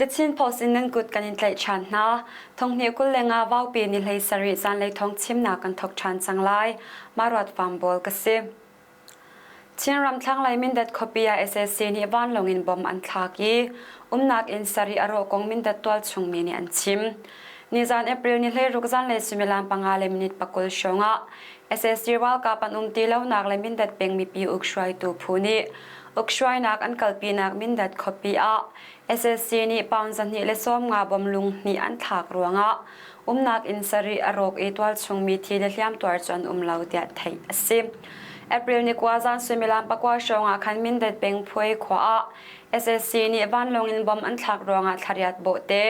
The Chin Post in nan kut kan in tlaih ṭhan hna. Thonghnih 25 vaupi ni hlei sarih zanlei thawng chimnak kan thawk ṭhan cang lai. Maruat Vangbawl ka si. Chinram thlanglei Mindat khuapi ah sac nih vanlawng in bomb an thlak i umnak inn sarih a rawh kong Mindat tualchung mi nih an chim. Nizan April ni 16 zanlei suimilam panga le minute pakul hrawng ah sac ralkap an um ti lonak le Mindat peng mipi ukhruaitu phu nih ukhruainak an kalpinak Mindat khuapi ah sac nih pound 215 bomb lung hnih an thlak ruangah umnak inn sarih a rawk i tualchung mi thi le hliamtuar cu an um lo tiah theih a si. April ni kua zan suimilam pakua hrawng ah khan Mindat peng Phuai khua ah sac nih vanlawng in bomb an thlak ruangah thlariat bawhte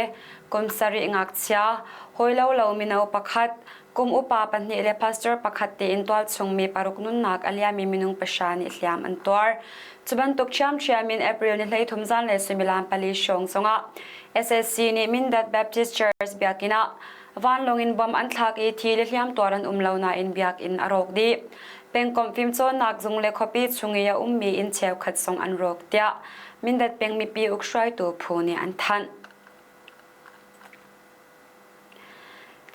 kum sarih ngakchia hawilo lo mino pakhat kum upa pahnih le pastor pakhat tiin tualchung mi paruk nunnak a liami minung pahra nih hliam an tuar. Cu bantuk ṭhiamṭhiam in April ni 13 zan le suimilam pali hrawng zongah sac nih Mindat Baptist Church biakinn ah vanlawng in bomb an thlak i thi le hliam tuar an um lo nain biakinn a rawk dih. Pengkomh fimcawnnak zung le khuapi chung i a ummi inn cheukhat zong an rawk tiah Mindat peng mipi ukhruaitu phu nih an thanh.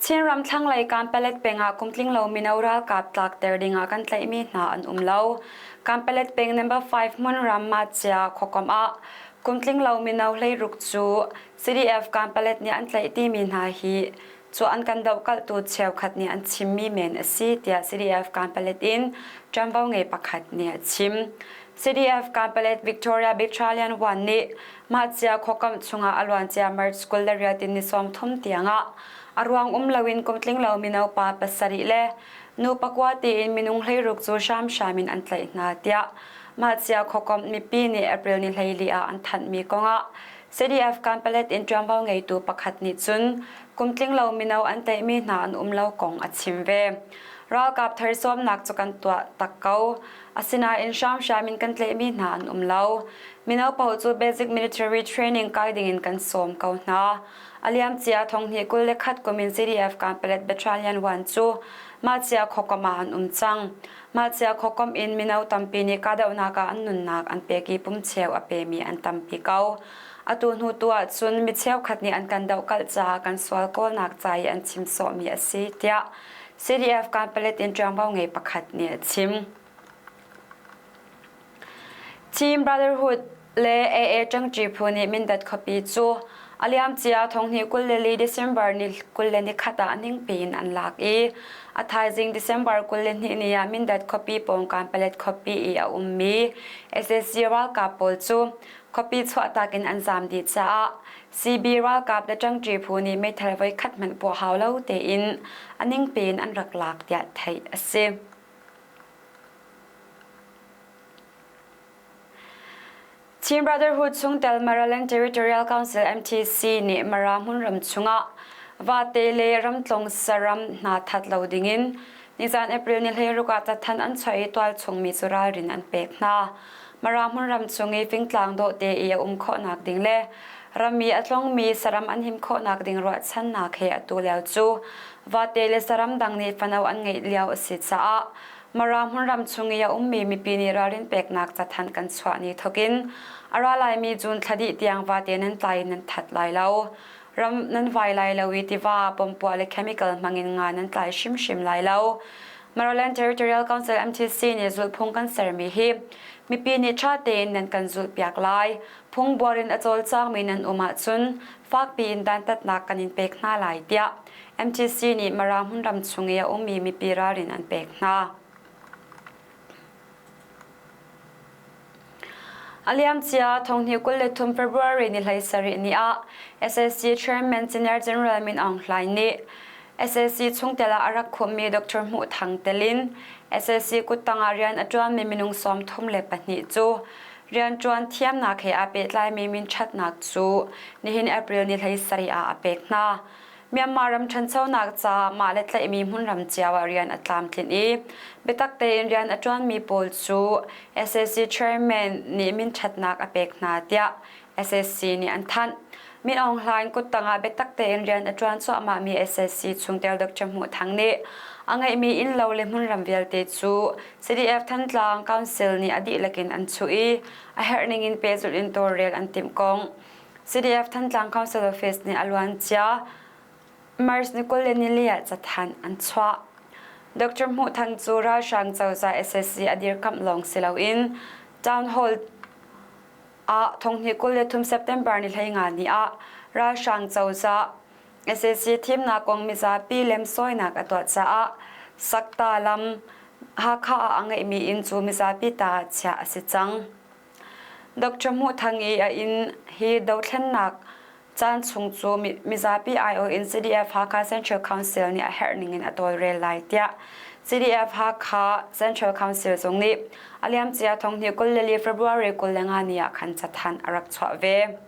Chinram thlanglei Kanpalet peng ah kumtling lo mino ralkap tlakter ding ah kan tlaihmi hna an um lo. Kanpalet peng number 5 hmunram Macia khuakomh ah kumtling lo mino hleiruk cu CDF Kanpalet nih an tlaih timi hna hi cu an kan dohkalhtu cheukhat nih an chimmi men a si tiah CDF Kanpalet in ṭuanvo ngei pakhat nih a chim. CDF Kanpalet Victoria Battalion 1 nih Mahcia khuakamh chungah a luancia March 28 in ni 30 tiangah a ruang um loin kumtling lo mino pa pasarih le nu pakua tiin minung hleiruk cu hramhram in an tlaih hna tiah Mahcia khuakomh mipi nih April ni 14 ah an thanhmi kongah CDF Kanpalet in ṭuanvo ngeitu pakhat nih cun kumtling lo mino an tlaihmi hna an um lo kong a chim ve. Ralkap thar sawmnak cu kan tuah tak ko. Asinain hramhram in kan tlaihmi hna an um lo. Mino paoh cu basic military training kai dingin kan sawm ko hna. A liamcia thonghnih 21 kum in CDF Kanpalet Battalion 1 cu Mahcia khuakomh ah an um cang. Mahcia khuakomh in mino tampi nih kahdohnak ah an nunnak an pek i pumcheu a pemi an tampi ko. Atu hnu tu ahcun mi cheukhat nih an kan dohkalh caah kan sual kawlnak ca i an chim sawhmi a si tiah CDF Kanpalet in ṭuanvo ngei pakhat nih a chim. Team Brotherhood le AA ṭangṭi phu nih Mindat khuapi cu a liamcia thonghnih 24 December ni 21 ah ningpi in an lak i a thaizing December 22 ni ah Mindat khuapi pawngkam Palet khuapi i a ummi sac ralkap pawl cu khuapi chuahtak in an zaam dih caah CB ralkap le ṭangṭi phu nih meithal voikhat hmanh puah hau lo tein a ningpi in an rak lak tiah theih a si. Chin Brotherhood chungtel Maraland Territorial Council MTC nih Mara hmunram chungah vate le ramtlong saram hna that lo dingin nizan April ni 16 ah cathanh an chuah i tualchung mi cu ralrin an pek hna. Mara hmunram chung i fingtlang dawhte i a um khawhnak ding le rammi a tlongmi saram an him khawhnak ding ruahchannak he atu lio cu vate le saram dang nih fano an ngeih lio a si caah Mara hmunram chung i a ummi mipi nih ralrin peknak cathanh kan chuah ni thokin a ra laimi June thla dih tiang vate nan tlai in nan that lai lo. Ram nan vai lai lo i tiva, pawmpuah le chemical hmangin nga nan tlai hrimhrim lai lo. Maraland Territorial Council MTC nih zulhphung kan sermi hi mipi nih ṭha tein nan kan zulhpiak lai. Phungbuar in a cawlcangmi nan um ahcun fakpi in dantatnak kan in pek hna lai tiah MTC nih Mara hmunram chung i a ummi mipi ralrin an pek hna. A liamcia thonghnih 23 February ni 17 ni ah SSC Chairman Senior General Min Aung Hlaing nih SSC chungtel ah a rak khummi Dr. Hmuh Thang telin SSC kuttang ah rian a ṭuanmi minung 32 cu rianṭuan thiamnak he aa pehtlaimi minṭhatnak cu nihin April ni 17 ah a pek hna. Myanmar ram ṭhanchonak caah mah le tlaihmi hmunram cio ah rian a tlamtlinh i biatak tein rian a ṭuanmi pawl cu sac chairman nih minṭhatnak a pek hna tiah sac nih an thanh. Min Aung Hlaing kuttang ah biatak tein rian a ṭuan cuahmahmi sac chungtel Dr. Hmuh Thang nih a ngeihmi innlo le hmunram vialte cu CDF Thantlang Council nih a dihlak in an chuh i a herh ning in pehzulh in tawlrel an timh kong. CDF Thantlang Council Office nih a luancia March ni 24 ah cathanh an chuah. Dr. Hmuh Thang cu ralhrang cozah SSC a dirkamh lawng si loin Town Hall ah 2023 September ni 15 ni ah ralhrang cozah SAC thimnak kong mizapi lemsawinak a tuah caah Sakta lam Hakha ah a ngeihmi inn cu mizapi ta ah chiah a si cang. Dr. Hmuh Thang i a inn hi dothlennak caan chung cu mizapi aiawh in CDF Hakha Central Council nih a herh ning in a tawlrel lai tiah CDF Hakha Central Council zung nih a liamcia thonghnih 24 February 25 ni ah khan cathanh a rak chuah ve.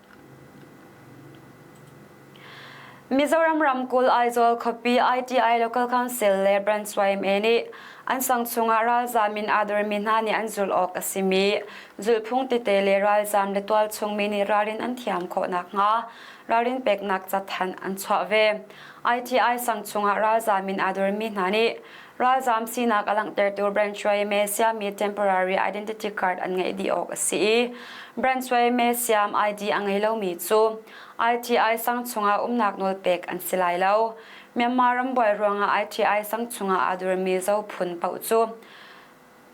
Mizoram ramkulh Aizawl khuapi ITI Local Council le Branch YMA nih an sang chungah ralzaam in aa dormi hna nih an zulh awk a simi zulhphung tete le ralzaam le tualchung mi nih ralrin an thiam khawh nakhnga ralrin peknak cathanh an chuah ve. ITI sang chungah ralzaam in aa dormi hna nih ralzaam sinak a langhtertu Branch YMA siami temporary identity card an ngeih dih awk a si i Branch YMA siam ID a ngei lomi cu ITI sang chungah umnak nawl pek an si lai lo. Myanmar rambuai ruangah ITI sang chungah aa durmi zophun paoh cu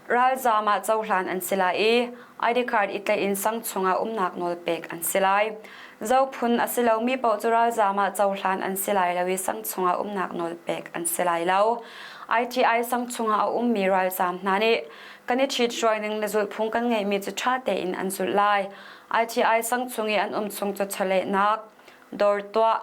ralzaam ah cohlan an si lai i ID card i tlaih in sang chungah umnak nawl pek an si lai. Zophun a si lomi paoh cu ralzaam ah cohlan an si lai lo i sang chungah umnak nawl pek an si lai lo. ITI sang chungah a ummi ralzaam hna nih kan i ṭhithruai ning le zulhphung kan ngeihmi cu ṭha tein an zulh lai. ITI sang chung i an um chung cu chawlehnak, dawr tuah,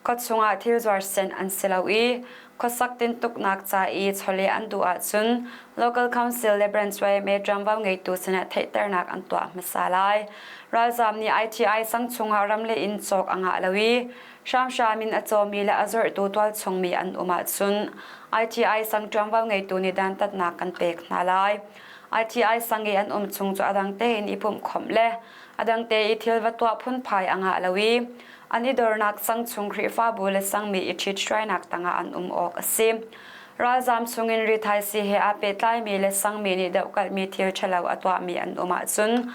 khuachung ah thil zuar sen an si lo i khuasak tintuknak ca i chawleh an duh ahcun local council le branch YMA ṭuanvo ngeitu sinah theihternak an tuah hmasa lai. Ralzaam nih ITI sang chungah ram le inn cawk a ngah lo i hramhram in a cawmi le a zorhtu tualchungmi an um ahcun ITI sang ṭuanvo ngeitu nih dantatnak kan pek hna lai. ITI sang i an um chung cu a dang tein i pumhkhawmh le a dang te i thil va tuah phunphai a ngah lo i an i dornak sang chung Khrihfabu le sangmi i ṭhithruainak tangah an um awk a si. Ralzaam chungin rithaisii he aa pehtlaimi le sangmi nih dohkalhmi thil ṭhalo a tuahmi an um ahcun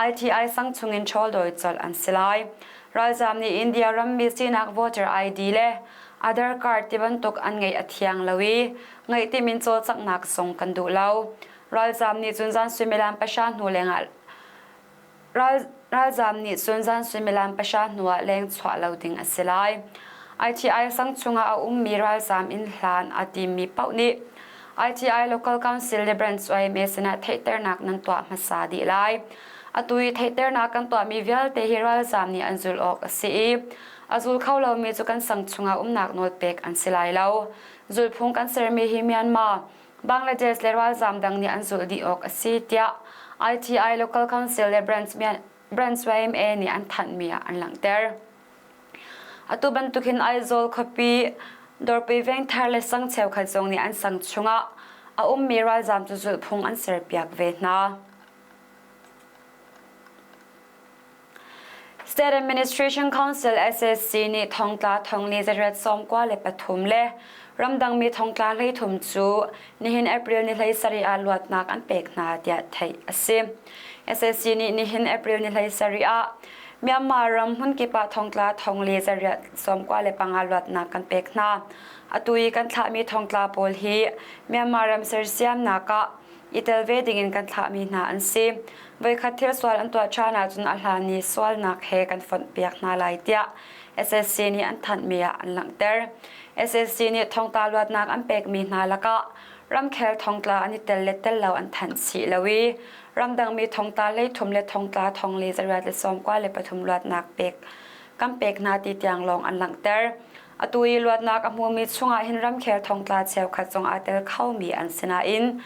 ITI sang chungin ṭhawldawi colh an si lai. Ralzaam nih India rammi sinak voter ID le Aadhaar card tibantuk an ngeih a thiang lo i ngeih timin cawlcanghnak zong kan duh lo. Ralzaam nih cun zan suimilam pahra hnu lengah ralzaam nih cun zan suimilam pahra hnuah leng chuah lo ding a si lai. ITI sang chungah a ummi ralzaam inn hlan a timmi paoh nih ITI Local Council le Branch YMA sinah theihternak nan tuah hmasa dih lai. Atu i theihternak kan tuahmi vialte hi ralzaam nih an zulh awk a si i a zul kho lomi cu kan sang chungah umnak nawl pek an si lai lo. Zulphung kan sermi hi Myanmar, Bangladesh le ralzaam dang nih an zulh dih awk a si tiah ITI Local Council le Branch, Branch YMA nih an thanhmi ah an langhter. Atu bantukin Aizawl khuapi Dawrpui vengthar le sang cheukhat zong nih an sang chungah a ummi ralzaam cu zulhphung an serpiak ve hna. State Administration Council SSC nih thongtla thongli zariat 93 le ramdangmi thongtla 33 cu nihin April ni 17 ah luatnak an pek hna tiah theih a si. SSC nih nihin April ni 17 ah Myanmar ram hmunkip ah thongtla thongli zariat 95 luatnak kan pek hna. Atu i kan thlahmi thongtla pawl hi Myanmar ram sersiamnak ah i tel ve dingin kan thlahmi hna an si. Voikhat thil sual an tuah ṭhan ahcun a hlan i sualnak he kan fonhpiak hna lai tiah SSC nih an thanhmi ah an langhter. SSC nih thongtla luatnak an pekmi hna lakah ramkhel thongtla an i tel le tel lo an thanh chih lo i ramdangmi thongtla 33 le thongtla thong le 493 luatnak pek kan pek hna ti tiang lawng an langhter. Atu i luatnak a hmumi chungah hin ramkhel thongtla cheukhat zong aa tel khomi an si nain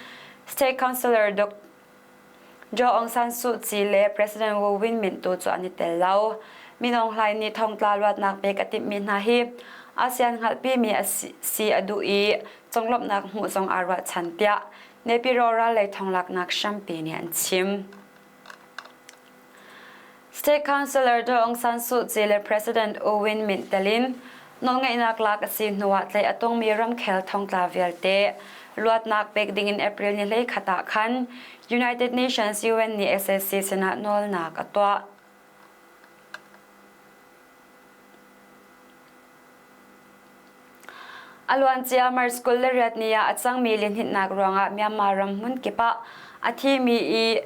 State Councilor Dr. Joe Aung San Suu Kyi le President Wu Win Myint tu cu an i tel lo. Min Aung Hlaing nih thongtla luatnak pek a timhmi hna hi ASEAN hngalhpimi a si a duh i conglawmhnak hmuh zong aa ruahchan tiah Naypyidaw ral lei thonglaknak hrampi nih an chim. State Councilor Daw Aung San Suu Kyi le President U Win Myint telin nawlngeihnak lak a si hnuah tlaih a tongmi ramkhel thongtla vialte luatnak pek dingin April ni 21 ah khan United Nations UN nih SAC sinah nawlnak a tuah. A luancia March 28 ni ah a cangmi lihninhnak ruangah Myanmar ram hmunkip ah a thimi i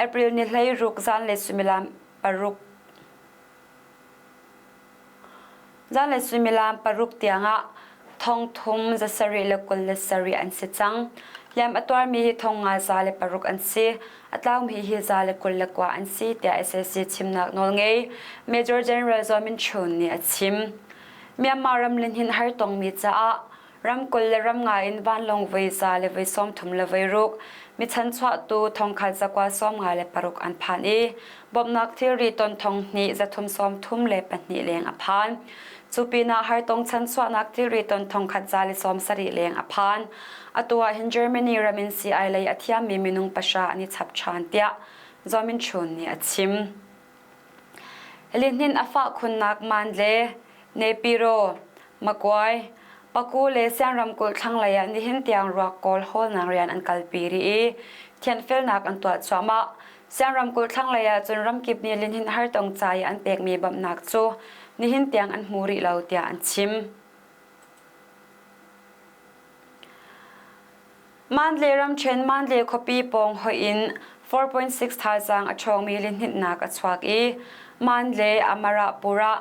April ni 16 zanlei suimilam paruk zanlei suimilam paruk tiangah thong thum zasarih le 27 an si cang. Hliam a tuarmi hi thong nga za le paruk an si. A tlaumi hi za le 29 an si tiah sac chimnak nawlngei Major General Zaw Min Chun nih a chim. Myanmar ram lihnin har tongmi caah ramkulh le ram nga in vanlawng voi za le voi 36 le voi ruk mi chanchuahtu thongkhat zakua 56 an phan i bawmhnak thilri ton thong hnih zathum 32 le pahnih leng a phan. Cu pinah hartong chanchuahnak thilri ton thongkhat za le 70 leng a phan. Atu ah hin Germany ram in sii lei a thiammi minung pahra an i chap ṭhan tiah Zaw Min Chun nih a chim. Lihnin a fah khunnak Mandle, Nepiro, Makuai, Paku le Siang ramkulh thlanglei ah nihin tiang ruak kawl hawlnak rian an kalpi rih i thianhfelnak an tuah cuahmah. Siang ramkulh thlanglei ah cun ramkip nih lihnin hartong ca i an pekmi bawmhnak cu nihin tiang an hmu rih lo tiah an chim. Mandalay ramṭhen Mandalay khuapi pawng hoih in 4.6 thazaang a ṭhawngmi lihninhnak a chuak i Mandalay, Amarapura,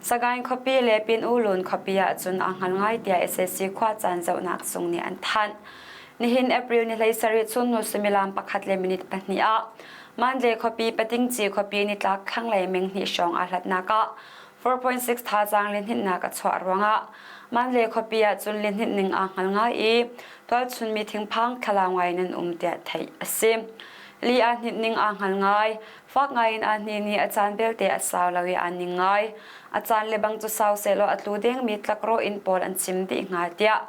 Sagaing khuapi le Pinulun khuapi ah cun aa hngal ngai tiah sac khuacaan zohnak zung nih an thanh. Nihin April ni 17 chunhnu suimilam pakhat le minute pahnih ah Mandalay khuapi Patingci khuapi nitlak thlanglei meng hnih hrawng aa hlatnak ah 4.6 thazaang lihninhnak a chuah ruangah Mandalay khuapi ah cun lihninh ning aa hngal ngai i tualchunmi thingphang thlalau ngai in an um tiah theih a si. Li aa hninh ning aa hngal ngai, fak ngai in aa hnin i a caan belte a sau lo i aa ning ngai. A caan le bang cu sau sehlaw a tlu dengmi tlakrawh inn pawl an cim dih hnga tiah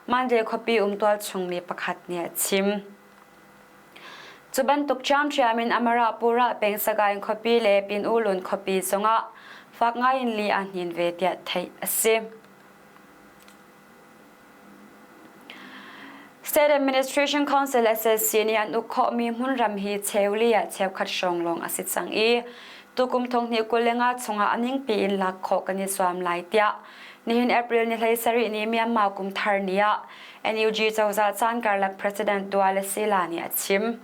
Mandalay khuapi um tualchungmi pakhat nih a chim. Cu bantuk ṭhiamṭhiam in Amarapura peng Sagaing khuapi le Pinulun khuapi zongah fak ngaiin li aa hnin ve tiah theih a si. State Administration Council SSC nih an uk khawhmi hmunram hi cheuli ah cheukhat hrawng lawng a si cang i tukum thong hnih 25 chungah a ningpi in lak khawh kan i zuam lai tiah nihin April ni 17 ni Myanmar kum thar ni ah NUG cozah caan karlak President Duale Sila nih a chim.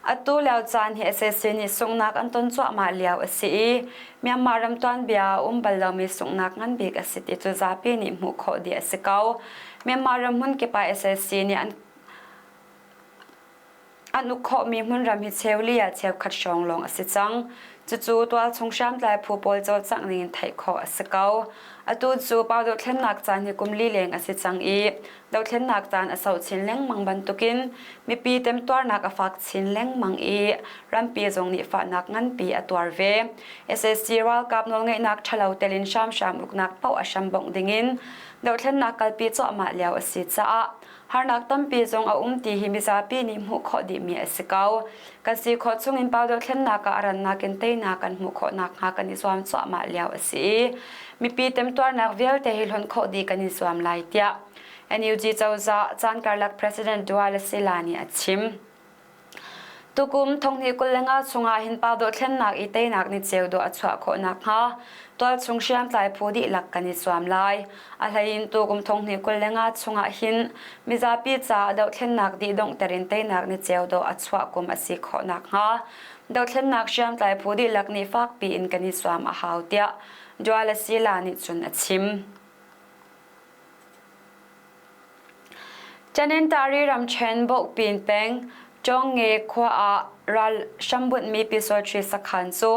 Atu lio caan hi sac nih sunghnak an ton cuahmah lio a si i Myanmar ram tuanbia ah um bal lomi sunghnak ngan bik a si ti cu zapi nih hmuh khawh dih a si ko. Myanmar ram hmun kip ah sac nih an An uk khawhmi hmunram hi cheuli ah cheukhat hrawng lawng a si cang. Cucu tualchung hriamtlai phu pawl cawlcangh ning in theih khawh a si ko. Atu cu pau dothlennak caan hi kum li leng a si cang i dothlennak caan a sauh chin lengmang bantukin mipi temtuarnak a fak chin lengmang i rampi zong nih fahnak nganpi a tuar ve. Sac ralkap nawlngeihnak ṭhalo telin hramhram uknak paoh a hrambongh dingin dothlennak kalpi cuahmah lio a si caah Harnak tampi zong a um ti hi mizapi nih hmuh khawh dihmi a si ko. Kan si khawh chungin pau dothlennak ah a rannak in teinak kan hmuh khawh nakhnga kan i zuam cuahmah lio a si i mipi temtuarnak vialte hi hlonh khawh dih kan i zuam lai tiah NUG cozah caan karlak President Duale Sila nih a chim. Tukum thonghnih 25 chungah hin pa dothlennak i teinak ni ceu dawh a chuah khawh nakhnga tualchung hriamtlai phu dihlak kan i zuam lai. A hleiin tukum thonghnih 25 chungah hin mizapi caah dothlennak dih donghter in teinak ni ceu dawh a chuah kum a si khawh nakhnga dothlennak hriamtlai phu dihlak nih fakpi in kan i zuam a hau tiah Duale Sila nih cun a chim. Tanintari ramṭhen Bokpin peng Chawngnge khua ah ral hrambunhmi Pyusawṭhi sakhan cu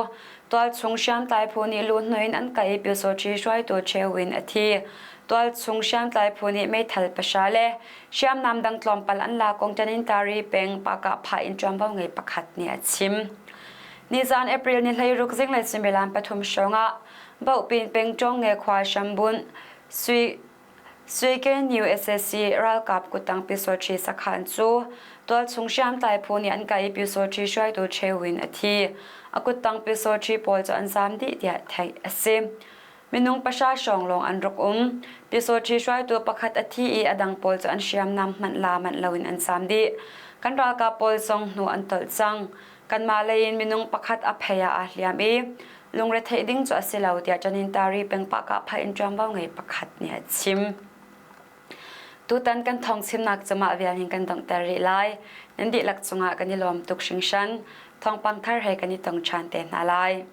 tualchung hriamtlai phu nih luhhnawh in an kah i Pyusawṭhi hruaitu Chewin a thi. Tualchung hriamtlai phu nih meithal pahra le hriamnam dang tlawmpal an lak kong Tanintari peng Pakahphah in ṭuanvo ngei pakhat nih a chim. Nizaan April ni 16 zinglei suimilam pathum hrawng ah Bokpin peng Chawngnge khua hrambunh Sui Suiken USSC ralkap kuttang Pyusawṭhi sakhan cu tualchung hriamtlai phu nih an kah i Pyusawṭhi hruaitu Chewin a thi. A kuttang Pyusawṭhi pawl cu an zaam dih tiah theih a si. Minung pahra hrawng lawng an rak um. Pyusawṭhi hruaitu pakhat a thi i a dang pawl cu an hriamnam hmanh la manh loin an zaam dih. Kan ralkap pawl zong hnu an tolh cang. Kanmah lei in minung pakhat a phei ah aa hliam i lungretheih ding cu a si lo tiah Tanintari peng Pahkahphah in ṭuanvo ngei pakhat nih a chim. Tutan kan thawng chimnak cumah vial hin kan donghter rih lai. Nan dihlak cungah kan i lawm tuk hringhran. Thawngpang thar he kan i tong ṭhan te hna lai.